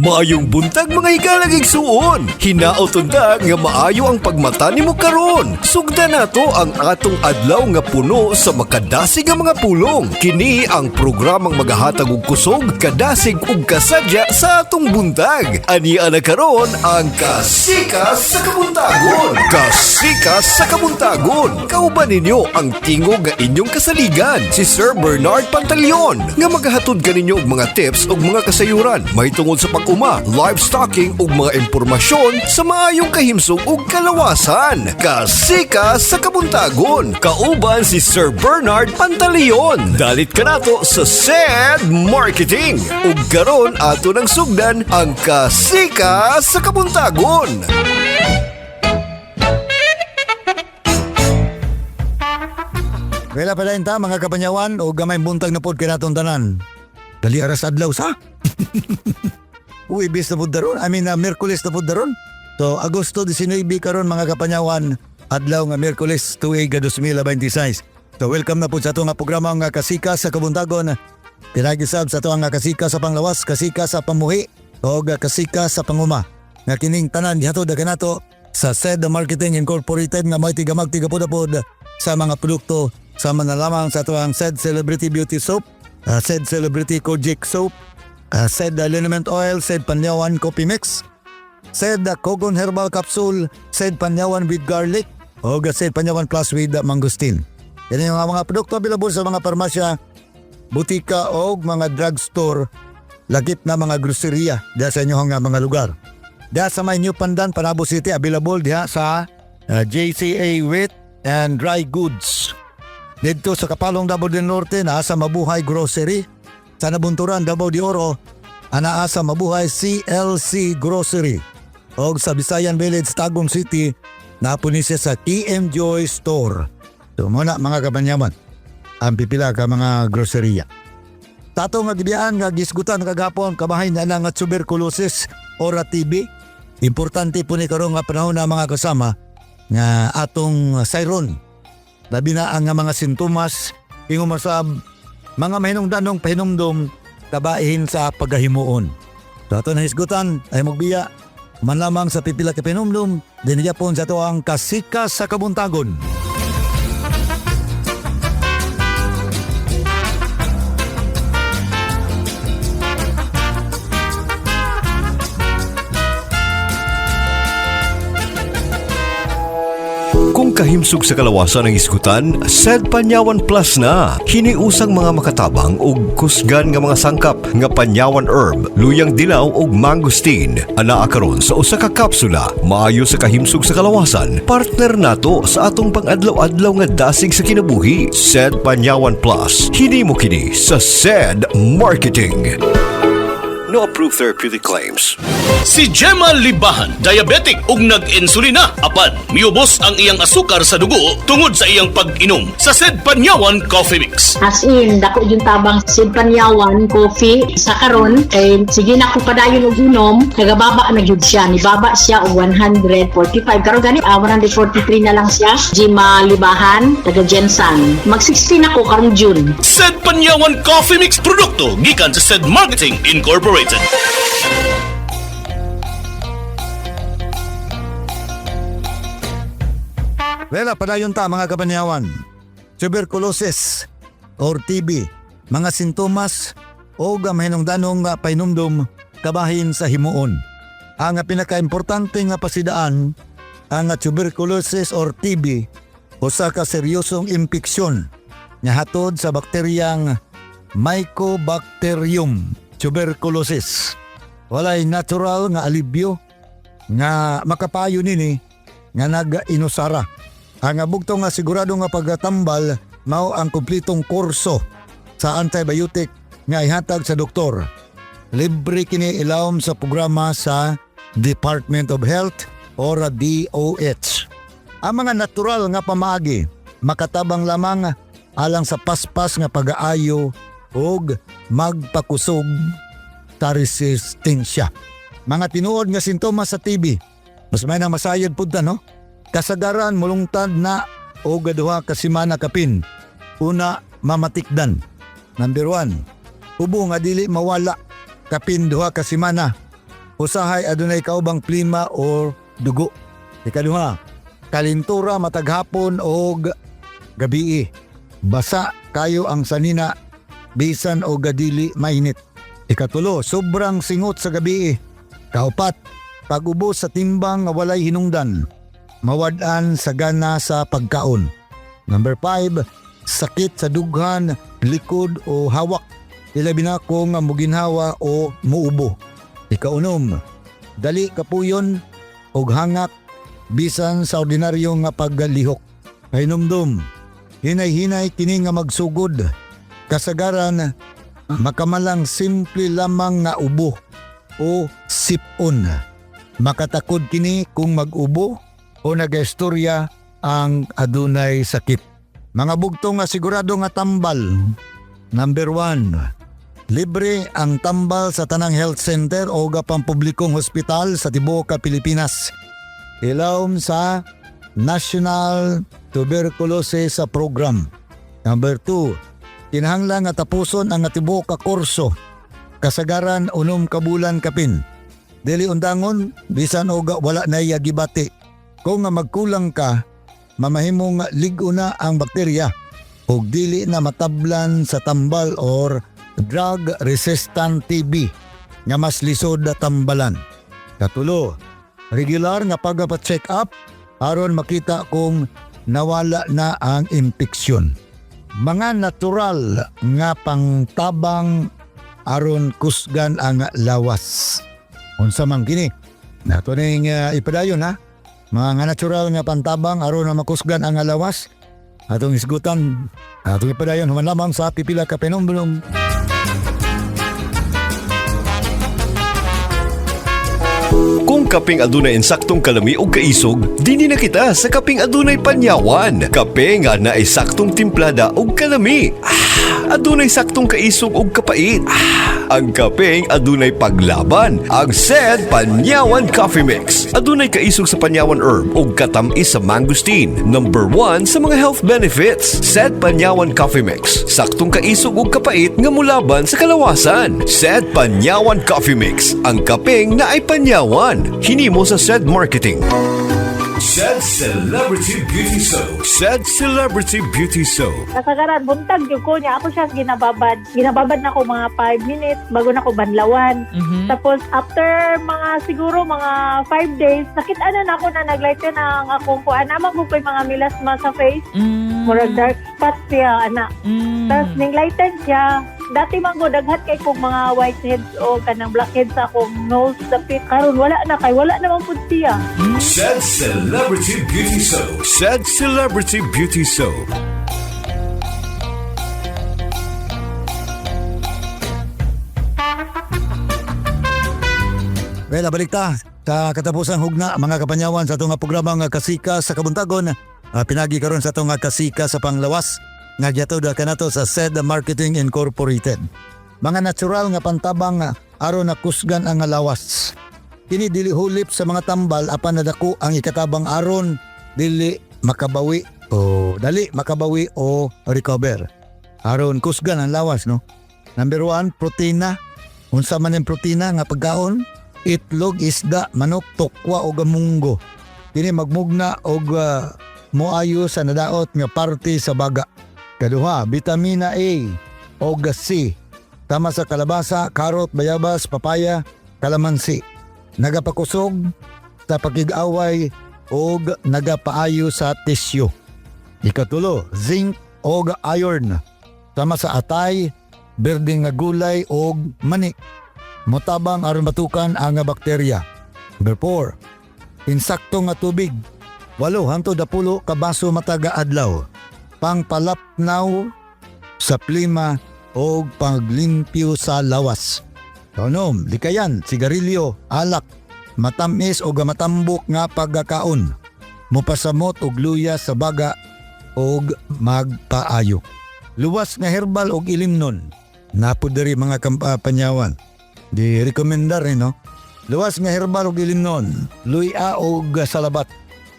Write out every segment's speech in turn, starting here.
Maayong buntag, mga higalang igsuon. Hinaot unta nga maayo ang pagmata nimo karon. Sugda nato ang atong adlaw nga puno sa makadasig nga mga pulong. Kini ang programang magahatag og kusog, kadasig ug kasadya sa atong buntag. Ani ana karon ang Kasikas sa Kabuntagon. Kasikas sa Kabuntagon. Kauban ninyo ang tingog nga inyong kasaligan, si Sir Bernard Pantaleon, nga magahatod kaninyo og mga tips ug mga kasayuran mahitungod sa pag-uma, livestocking ug mga impormasyon sa maayong kahimsog ug kalawasan. Kasikas sa Kabuntagon. Kauban si Sir Bernard Pantaleon. Dalit kanato sa SED Marketing. Ug karon ato nang sugdan ang Kasikas sa Kabuntagon. Wala pa ta, mga kapanyawan, o gamay buntag na pod kanatong tanan. Dali aras adlaw sa. Uy, bis na pod daron. I mean, Miyerkules na pod daron. So, Agosto 19 karon, mga kapanyawan, adlaw nga Miyerkules, tuig 2026. So, welcome na pod sa ato nga programa nga Kasika sa Kabuntagon. Pinagisab sa ato nga kasika sa panglawas, kasika sa pamuhi, o kasika sa panguma. Nga kining tanan gihatod kanato sa SED Marketing Incorporated nga may tigamag tigapod-apod sa mga produkto sama na lamang sa atuang SED Celebrity Beauty Soap, SED Celebrity Kojic Soap, SED Liniment Oil, SED Panyawan Coffee Mix, SED Kogon Herbal Capsule, SED Panyawan with Garlic, o SED Panyawan Plus with Mangosteen. Yan yung mga produkto available sa mga parmasya, butika o mga drugstore, lagip na mga groceria diha sa inyong mga lugar. Diha sa may New Pandan, Panabo City, available diha sa JCA Wheat and Dry Goods. Dito sa Kapalong, Davao del Norte, naa sa Mabuhay Grocery. Sa Nabunturan, Davao de Oro, anaa sa Mabuhay CLC Grocery. O sa Bisayan Village, Tagum City, naa po ni siya sa TM Joy Store. So muna, mga kapanyaman, ang pipila ka mga groceria. Tato nga gibiyaan nga gisgutan kagapon kabahin na nga tuberculosis or TB. Importante po ni karon nga panahon na, mga kasama, nga atong sayron. Labi na ang mga sintomas, ingon masab mga mahinungdanong pahinumdum kabahin sa pagkahimuon. So ato na hisgutan ay magbiya man lamang sa pipila ka pahinumdum dinhi gyapon sa ato ang Kasika sa Kabuntagon. Kung kahimsog sa kalawasan ang isgutan, SED Panyawan Plus na. Hiniusang mga makatabang ug kusgan nga mga sangkap nga Panyawan Herb, luyang dilaw ug mangosteen. Anaa karon sa usa ka kapsula, maayo sa kahimsog sa kalawasan. Partner nato sa atong pang-adlaw-adlaw nga dasig sa kinabuhi. SED Panyawan Plus. Hinimo kini sa SED Marketing. No approved therapeutic claims. Si Gemma Libahan, diabetic ug nag-insulina apan miubos ang iyang asukar sa dugo tungod sa iyang pag-inom sa SED Panyawan Coffee Mix. As in, dako yung tabang si Panyawan Coffee sa karon kay sige na ko padayon og inom, nagababa na gyud siya. Nibaba siya og 145. Karon gani 143 na lang siya. Jima Libahan, taga Jensan. Mag 16 ako karong June. SED Panyawan Coffee Mix, produkto gikan sa SED Marketing Incorporated. Wala, padayon ta, mga kapanyawan. Tuberculosis or TB, mga sintomas o mahinungdanong pahinumdum kabahin sa himuon. Ang pinakaimportante nga pasidaan, ang tuberculosis or TB usa ka seryosong impeksyon nga hatod sa bakteryang Mycobacterium tuberculosis. Walay natural nga alibyo nga makapayo nini nga nag-inusara. Ang bugtong nga sigurado nga paggatambal mao ang kumpletong kurso sa antibiotic nga ihatag sa doktor. Libre kini ilawom sa programa sa Department of Health or DOH. Ang mga natural nga pamaagi makatabang lamang alang sa paspas nga pag-aayo ug magpakusog sa resistensya. Mga tinuod nga sintomas sa TB. Mas may na masayod pud ta, no? Kasagaran mulungtad na og 2 ka semana kapin. Una mamatikdan. Number 1, ubo nga dili mawala kapin 2 ka semana. Usahay adunay kaubang plima or dugo. Ikaduha, kalintura matag hapon og gabii. Basa kayo ang sanina bisan og gadili mainit. Ikatulo, sobrang singot sa gabii. Kaupat, pag-ubo sa timbang nga walay hinungdan. Mawad-an sa gana sa pagkaon. Number 5, sakit sa dughan, likod o hawak. Ilabi na kung nga muginhawa o muubo. Ikaunom, dali kapuyon og hangak bisan sa ordinaryo nga paggalihok. Kahinumdum, hinay-hinay kini nga magsugod. Kasagaran, makamalang simple lamang nga ubo o sipon. Makatakod kini kung mag-ubo o nagaistorya ang adunay sakit. Mga bugtong nga sigurado nga tambal. Number 1, libre ang tambal sa tanang health center o pampublikong hospital sa tibuok ka Pilipinas. Ilawom sa National Tuberculosis Program. Number 2, kinahanglan nga tapuson ang tibuok ka kurso. Kasagaran 6 ka bulan kapin. Dili undangon bisan og wala na iya gibati. Kung nga magkulang ka, mamahimong lig-o na ang bakterya ug dili na matablan sa tambal or drug resistant TB nga mas lisod na tambalan. Katulo, regular nga pagpa-check up aron makita kung nawala na ang impeksyon. Mga natural nga pangtabang aron kusgan ang lawas. Unsa man kini? Nato ning ipadayon ha. Mga nga natural nga pantabang aron na makusgan ang lawas. Atong isgutan, atong ipadayon human lamang sa pipila ka penombenom. Kung kapeng adunay insaktong kalami og kaisog, dinhi na kita sa kapeng adunay panyawan. Kape nga naay saktong timplada og kalami. Ah, adunay saktong kaisog og kapait. Ah, ang kapeng adunay paglaban. Ang said Panyawan Coffee Mix. Adunay kaisog sa Panyawan herb og katamis sa mangosteen. Number 1 sa mga health benefits. Said Panyawan Coffee Mix. Saktong kaisog og kapait nga mulaban sa kalawasan. Said Panyawan Coffee Mix. Ang kapeng naay panyawan. Hinimo sa Said Marketing. Said Celebrity Beauty Soap. Said Celebrity Beauty Soap. Kasagaran, buntag jud ko niya. Ako siya ginababad. Ginababad na ko mga 5 minutes bago na ko banlawan. Tapos after mga siguro mga 5 days, nakita na nako na naglighten ang akong kuan. Naman ko ko'y mga melasma sa face. Murag dark spots siya, ana. Tapos ning lighten siya. Dati man ko daghat kay kong mga whiteheads o kanang blackheads sa akong nose dapit. Karon wala na kay wala naman pud siya. Said Celebrity Beauty Soap. Said Celebrity Beauty Soap. Well, balik ta sa katapusang hugna, mga kapanyawan, sa atong nga programa nga Kasika sa Kabuntagon. Pinagi karon sa atong nga Kasika sa Panglawas nga gihatod kanato sa SED Marketing Incorporated. Mga natural nga pantabang aron nakusgan ang lawas. Kini dili hulip sa mga tambal apan nadako ang ikatabang aron dili makabawi o dali makabawi o recover. Aron kusgan ang lawas, no. Number 1, protina. Unsa man ang protina nga pagkaon? Itlog, isda, manok, tokwa o gamunggo. Kini magmugna og moayo sa nadaot nga parte sa baga. Kaduha, bitamina A o C. Tama sa kalabasa, karot, bayabas, papaya, kalamansi. Nagapakusog sa pakig-away og nagapaayo sa tisyo. Ikatulo, zinc og iron. Tama sa atay, berdeng nga gulay og mani. Motabang aron matukan ang bakterya. Number 4, insakto nga tubig. 8 hangtod 10 ka baso matag adlaw. Pangpalapnaw sa plima o paglimpyo sa lawas. Kaunom, likayan, sigarilyo, alak, matamis o matambok nga pagkakaon. Mupasamot og luya sa baga og magpaayo. Luwas nga herbal og ilimnon. Napo diri, mga panyawan. Di rekomendar eh, no? Luwas nga herbal og ilimnon. Luya og salabat.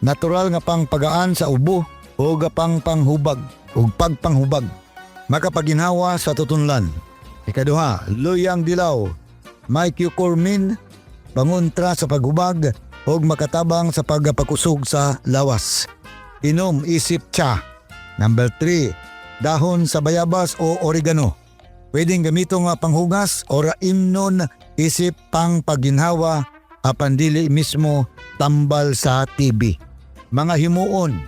Natural nga pangpagaan sa ubo o pang panghubag ug pagpanghubag. Makapaginhawa sa tutunlan. Ikaduha, luyang dilaw. May curcumin. Pangontra sa paghubag o makatabang sa pagpakusog sa lawas. Inom isip tsa. Number 3, dahon sa bayabas o oregano. Pwedeng gamiton nga panghugas o imnon isip pang pagginhawa apan dili mismo tambal sa TB. Mga himuon,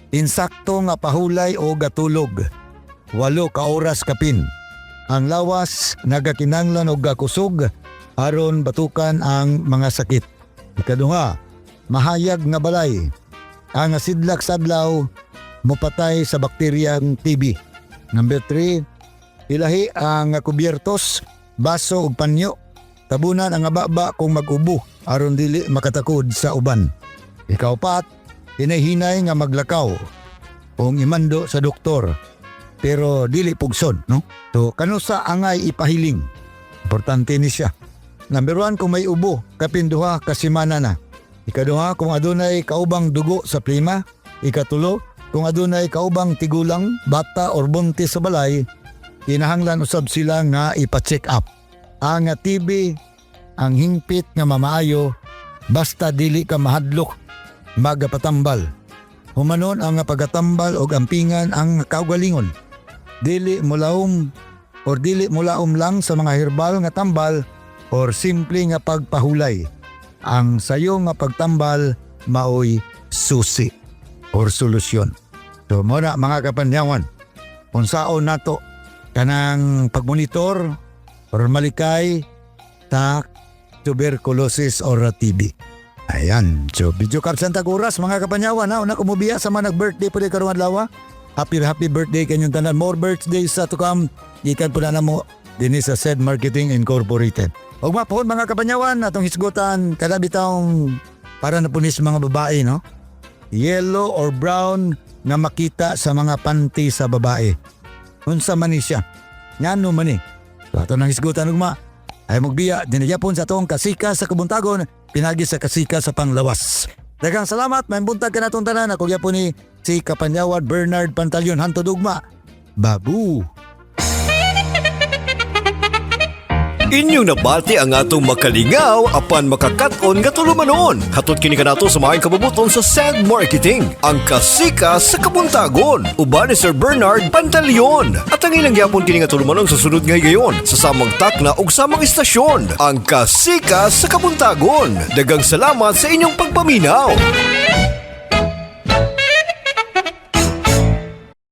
insakto nga pahulay o gatulog. 8 ka oras kapin. Ang lawas nagakinanglan og gakusog aron batukan ang mga sakit. Ikaduha, mahayag nga balay. Ang sidlak sa adlaw mopatay sa bakteryang TB. Number 3, ilahi ang kubyertos, baso ug panyo. Tabunan ang ababa kung mag-ubo aron dili makatakod sa uban. Ikaupat, hinay-hinay nga maglakaw kung imando sa doktor pero dili pugson, no? So kanusa angay ipahiling? Importante ni siya. Number 1, kung may ubo, kapin 2 ka semana na. Ikaduha, kung adunay kaubang dugo sa plima. Ikatulo, kung adunay kaubang tigulang, bata or buntis sa balay, kinahanglan usab sila nga ipa-check up. Ang TB, ang hingpit nga mamaayo, basta dili ka mahadlok magapatambal. Humanon ang pagatambal og ampingan ang kaugalingon. Dili mulaom or dili mulaom lang sa mga herbal nga tambal or simple nga pagpahulay. Ang sayo nga pagtambal maoy susi or solusyon. So mao na, mga kapanyawan, unsaon nato kanang pagmonitor or malikay ta tuberculosis or TB. Ayan. So, video caption tag oras, mga kapanyawan, ha. Una kumubiya sa mga nag-birthday po di karong adlaw. Happy happy birthday kanyong tanan. More birthdays sa to come. Gikan po na namo dinhi sa Said Marketing Incorporated. Ug mapuhon, mga kapanyawan, atong hisgutan kada bitawng para na punis mga babae, no? Yellow or brown nga makita sa mga panty sa babae. Unsa man ni siya? Ngano man ni? So, ato nang hisgutan ugma. Ay magbiya dinhi gyapon sa atong Kasika sa Kabuntagon, pinagi sa Kasika sa Panglawas. Daghang salamat, may buntag kanatong tanan. Ako gyapon ni si Kapanyawan Bernard Pantaleon. Hantod ugma. Babu. Inyong nabati ang atong makalingaw apan makakaton nga tulumanon. Hatod kini kanato sa maayong kabubut-on sa Send Marketing, ang Kasika sa Kabuntagon. Uban ni Sir Bernard Pantaleon. At ang ilang gyapon kini nga tulumanon sa sunod nga higayon sa samang takna ug samang istasyon. Ang Kasika sa Kabuntagon. Daghang salamat sa inyong pagpaminaw.